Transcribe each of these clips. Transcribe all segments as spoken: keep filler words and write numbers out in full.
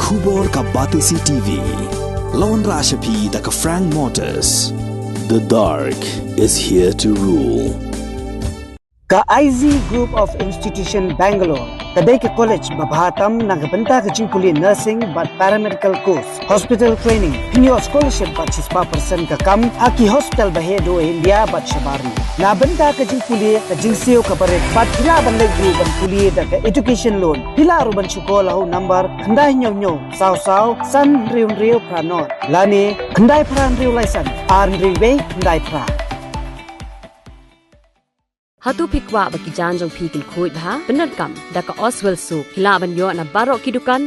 Khubor ka Batesi T V. La wanrah sha phi da ka Frank Motors. The dark is here to rule. Ka I Z Group of Institution Bangalore ka dei ka college ba bha tam na ka bynta ka jingpule nursing bad paramedical course, hospital training, pynïoh scholarship bad shispah percent ka kam ha ki hospital ba heh duh ha India bad shabar ri. Na bynta ka jingpule ka jingsiew ka barit bad phi lah ban leit ruh ban pule da ka education loan. Phi lah ruh ban shu call ha u number khyndai hynñiew hynñiew saw saw san hynriew hynriew phra nod lane khyndai phra hynriew lai san ar hynriew wei khyndai phra. Hato phi kwah ba ki jaiñ jong phi kin khuid bha? Pyndonkam da ka Oswell Soap. Phi lah ban ïoh na baroh ki dukan.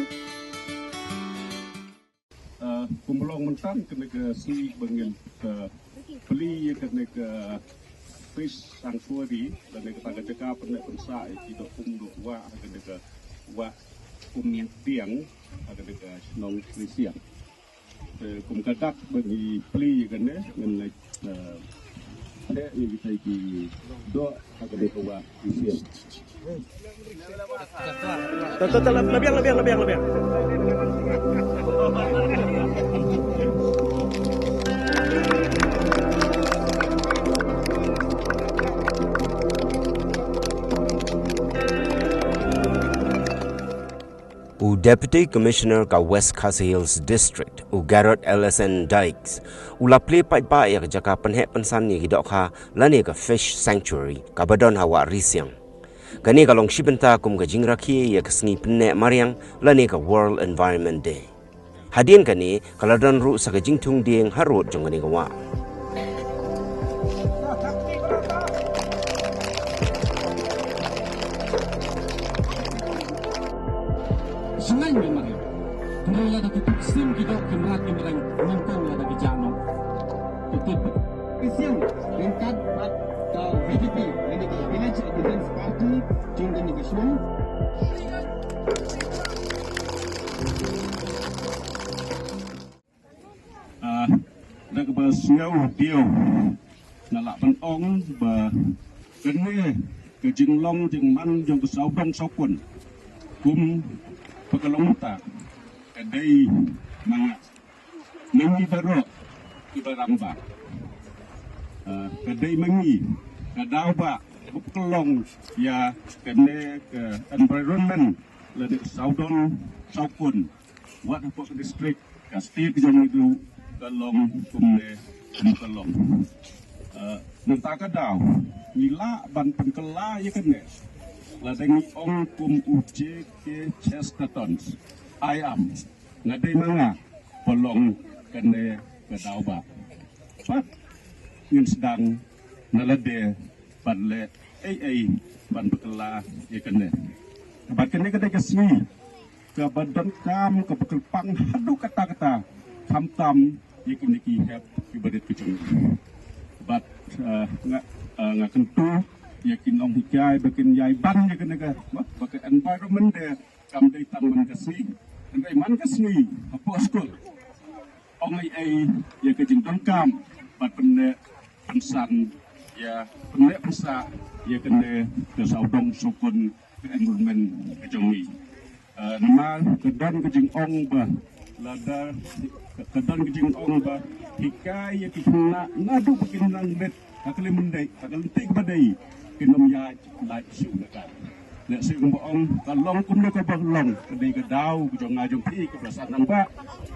Uh, kum long mynta kane ka sngi ba ngin, uh, plie ïa kane ka fish sanctuary, lane kata ka jaka pynneh pynsah ïa ki doh um doh wah, kane ka wah um dieng, kane ka shnong Risiang. Te kum ka dak ba ngi plie ïa kane, ngin leit, eh, theh ïa kita ki doh ha kane ka wah Risiang. Tah, tah, tah, la biang, la biang, la biang, la biang. U Deputy Commissioner ka West Khasi Hills District, u Garod L S N Dykes, u la plie paidbah ïa ka jaka pynheh pynsan ïa ki dohkha lane ka Fish Sanctuary kaba don ha Wah Risiang. Kane ka long shi bynta kum ka jingrakhe ïa ka sngi pynneh mariang lane ka World Environment Day. Hadien kane, ka la don ruh sa ka jingthung dieng harud jong kane ka wah. Sngewbha mari. Hynrei lada ki sim ki doh ki mrad ki mreng nyngkong lada ki jah noh. Ki tip. Ki sim ryngkat bad ka V D P, lane ka Village Defence Party, jong kane ka shnong. Ah, da kaba sngew diaw nga lah ban ong ba kane ka jinglong jingman jong ka sawdong sawkun kum ba ka long mynta ka dei ma nga, ma ngi baroh kiba rangbah. Ah, ka dei ma ngi ka daw ba ba ka long ïa kane ka environment lane ka sawdong sawkun. Wat hapoh ka district, ka state jong ngi ruh ka long kumne kum ka long. Eh, mynta ka daw ngi lah ban pynkylla ïa kane lada ngi ong kum u J K Chesterton, I am, nga dei ma nga ba long kane ka daw ba. Pat ngin sdang na lade ban leh ei ei ban pynkylla ïa kane. Bad kane ka dei ka sngi kaba donkam, kaba kyrpang haduh katta katta, khamtam ïa kine ki hep kiba rit ki jong ngi. Bad, eh, nga, eh, nga kyntu ïa ki nonghikai ba kin ïai ban ïa kane ka, ba, ba ka environment de kam dei tang man ka sngi. Hynrei man ka sngi hapoh skul ong ei ei ïa ka jingdonkam bad pynneh pynsan ïa, pynneh pynsah ïa kane ka sawdong sawkun ka environment ka jong ngi. Eh, namar ka don ka jingong ba lada, ka don ka jingong ba hikai ïa ki khynnah naduh ba kin nang met ha ka lymdei, ha ka lynti kaba dei, kin ym ïaid lait shuh na ka. Lehse kumba ong ka long kumno kaba long, ka dei ka daw ka jong nga jong phi kaba sah nang ba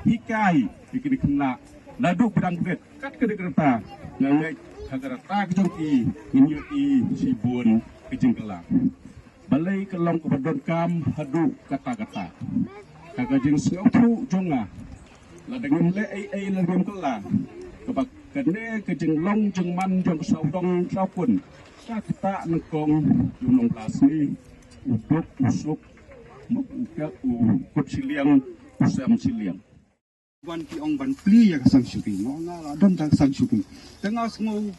hikai ïa kine khynnah naduh ba dang bret. Kat ka dei ka rta, nga ngeit ha ka rta ka jong ki ngin ïohi shibun ka jingkylla. Balei ka long kaba donkam haduh katta katta. Ha ka jingsngewthuh jong nga, lada ngim leh ei ei, lada ngim kylla, kaba kane ka jinglong jingman jong ka sawdong sawkun ka ktah nyngkong ïa u nongblasni, u duk u suk, u kut shiliang, u sem shiliang. Wan ki ong ban plie ïa ka sanctuary, nga ong nga la don tang ka sanctuary. Te nga sngew,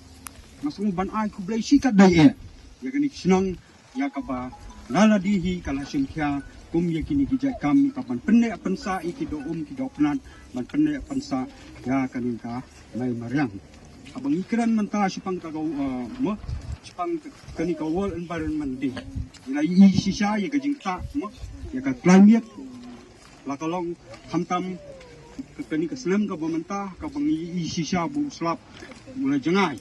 nga sngew ban ai khublei shikatdei eh ïa kane ka shnong, ïa kaba la lade hi ka la shim khia kum ïa kine ki jait kam, ïa ka ban pynneh pynsah ïa ki doh um ki doh pnat, ban pynneh pynsah ïa kane ka mei mariang. Haba ngi kren mynta shaphang ka, uh, mo, shaphang kane ka World Environment Day, ngi la ïohi shisha ïa ka jingktah, mo, ïa ka climate. La ka long khamtam ka, kani ka snem kaba mynta kaba ngi ïohi shisha ba u slap u la jngai.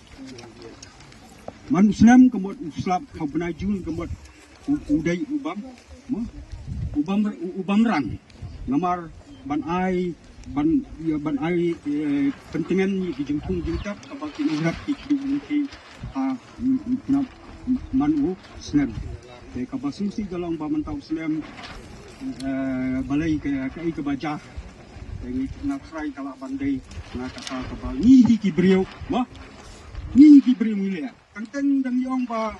Man u snem ka mut u slap ha u bnai Jun ka mut u, u dei u bam, mo? U bam, u, u bam rang. Namar ban ai, ban, ïa, ban ai, eh, pyntngen ïa ki jingthung jingtep kaba ki nongrep ki, ki, ki, ha, m-, m-, na, man u snem. Te kaba sngewsih ka long ba mynta u snem, eh, balei ka, kaei kaba jia. Te ngi, nga tharai ka lah ban dei na kata kaba ngi hi ki briew, mo? Ngi hi ki briew ngi leh. Teng teng dang ïong ba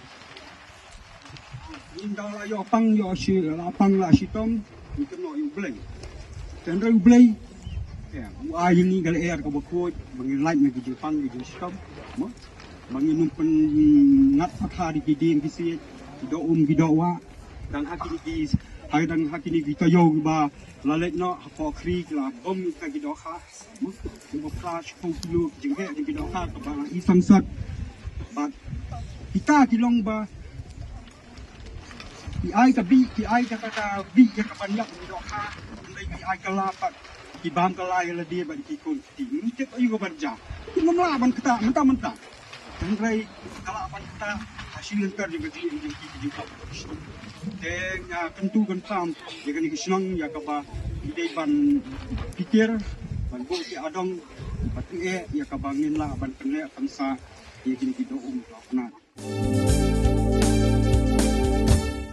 ngim dang la ïoh pang ïoh shi, la pang la shitom, ngi kynnoh ïa U Blei. Te hynrei U Blei, eh, u ai ïa ngi ka lyer kaba khuid ba ngin lait na ki jingpang ki jingshitom, mo? Ba ngin ym pynngat pathar ïa ki dieng ki siej, ki doh um ki doh wah. Dang ha kine ki, ha dang ha kine ki taïew kiba la leit noh hapoh Khri ki la bom ïa ki dohkha. Mo, kiba phra shiphew kilo ki jingheh jong ki dohkha kaba la i sangsot. Bad kita ki long ba ki ai ka bih, ki ai ka, ka, ka bih ïa ka ban ïap ki dohkha. Hynrei ki ai kylla bad ki bam kylla ïa lade bad ki khun kti. Ngim tip aïu ka ban jia. Ki ngam lah ban ktah mynta mynta. Hynrei ka lah ban ktah ha shi lynter jong ka jingim jong ki, ki jingpang. Te nga kyntu kynpham ïa kane ka shnong ïa kaba ki dei ban pyrkhat, ban buh ki adong, ban pyrkhat ïa kaba ngin lah ban pynleh pynsah ïa kine ki doh um doh pnat.